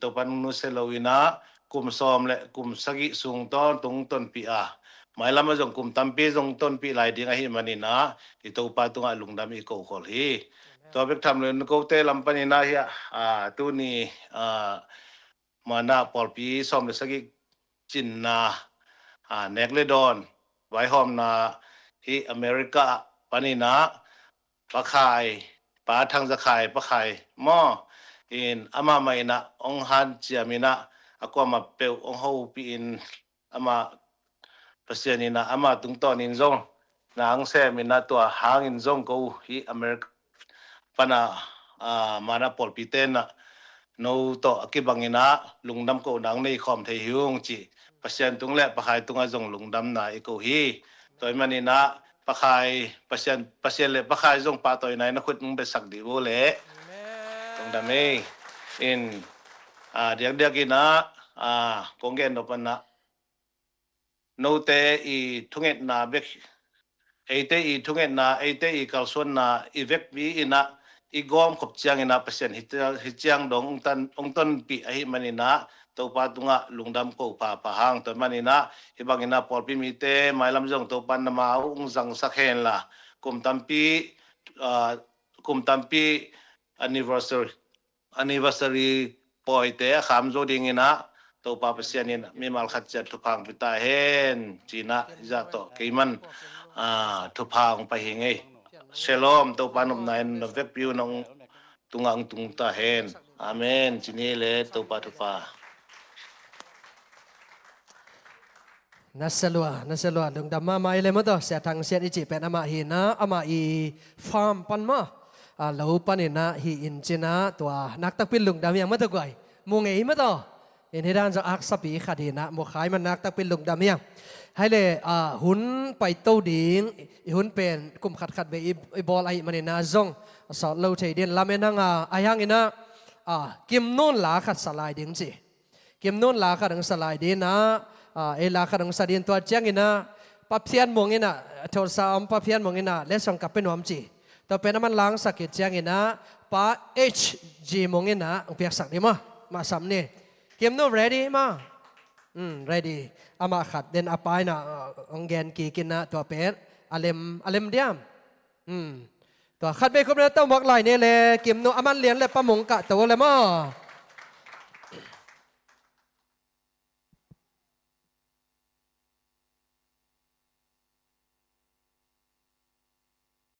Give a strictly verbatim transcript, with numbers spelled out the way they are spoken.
Topa nung nusia lo in ah kum sawm le kum sagih sung tawntung tonpih a, mailam ah zong kum tampi zong tonpih lai ding ahih manin ah i Topa tungah lungdam i ko khol hi. Tua bek tham lo in kote lam panin ah hi ah, ah, tuni, ah, mana pawlpi sawm le sagih cinna, ah, nek le dawn vaihawmna hi America panin ah Pa Khai, Pa Thang Za Khai, Pa Khai maw, in amah mah in ah hong hanciam in ah a kuamah peuh hong hopih in amah Pasian in ah amah tungtawnin zong na hong sem in ah tua hangin zong ko hi America pan ah, ah, mana pawlpite in ah no tawh a kibang in ah lungdam kohna hong nei khawm thei hi ung ci. Pasian tung le Pa Khai tungah zong lungdamna i ko hi. Tua ahih manin ah Pa Khai, Pasian, Pasian le Pa Khai zong pahtawina in na khut hong besak dih bo leh. Lungdam ei. In, ah, diakdiak in ah, ah, kong gen nop in ah note i thungetna bek, eite i thungetna, eite i kalsuanna i vekpi in ah i gawmkhop ciangin ah Pasian hi, hi ciang dong hong tan, hong tonpih ahih manin ah Topa tungah lungdam ko phapha hang. Tua ahih manin ah hi bangin ah pawlpi mite mailam zong Topa in amau hong zangsak hen la, kum tampi, ah, kum tampi anniversary, anniversary pawite a kham zo dingin ah Topa Pasian in mimal khat ciat thupha hong pia ta hen ci-in ah hizah tawh kei man, ah, thupha hong pia hi ing ei. Shalom, Topa nopna in na vekpi un hong tungah hong tung ta hen. Amen. Ci ni le Topa thupha. Nasia lua, nasia lua, lungdam mahmah ei le maw taw, Sia Thang Sian i cih pen amah hi in ah, amah i farm pan maw, a lo panin ah hi in ci-in ah tua nakpi takin lungdam hi hang maw taw guai, mu ngei maw taw. In hi dan zong aksapi khat hi in ah, mu khai man nakpi takin lungdam hi hang. Hai le, ah, hun paito ding, i hun pen kum khatkhat vei i, i bawl ahih manin ah zong a sawt lo thei ding lamen hang a, ahi hangin ah, ah, Kimnun la khat sa lai ding ci. Kimnun la khat hong sa lai ding ah, ah, ei la khat hong sa ding, tua ciangin ah Pa Phian Mung in ah, Tulsa om Pa Phian Mung in ah letsong ka pia nuam ci. Tua pen aman la hong sa khit ciangin ah Pa H G Mung in ah hong piaksak ding maw. Mah sam ni. Kimnu ready maw? Hmm, ready. Amah khat den a pa in ah, ah, hong gen kik in ah tua pen a lem, a lem diam. Hmm. Tua khat vei khop na tawh muak lai ni le, Kimnu, aman lian le Pa Mung kah to le maw.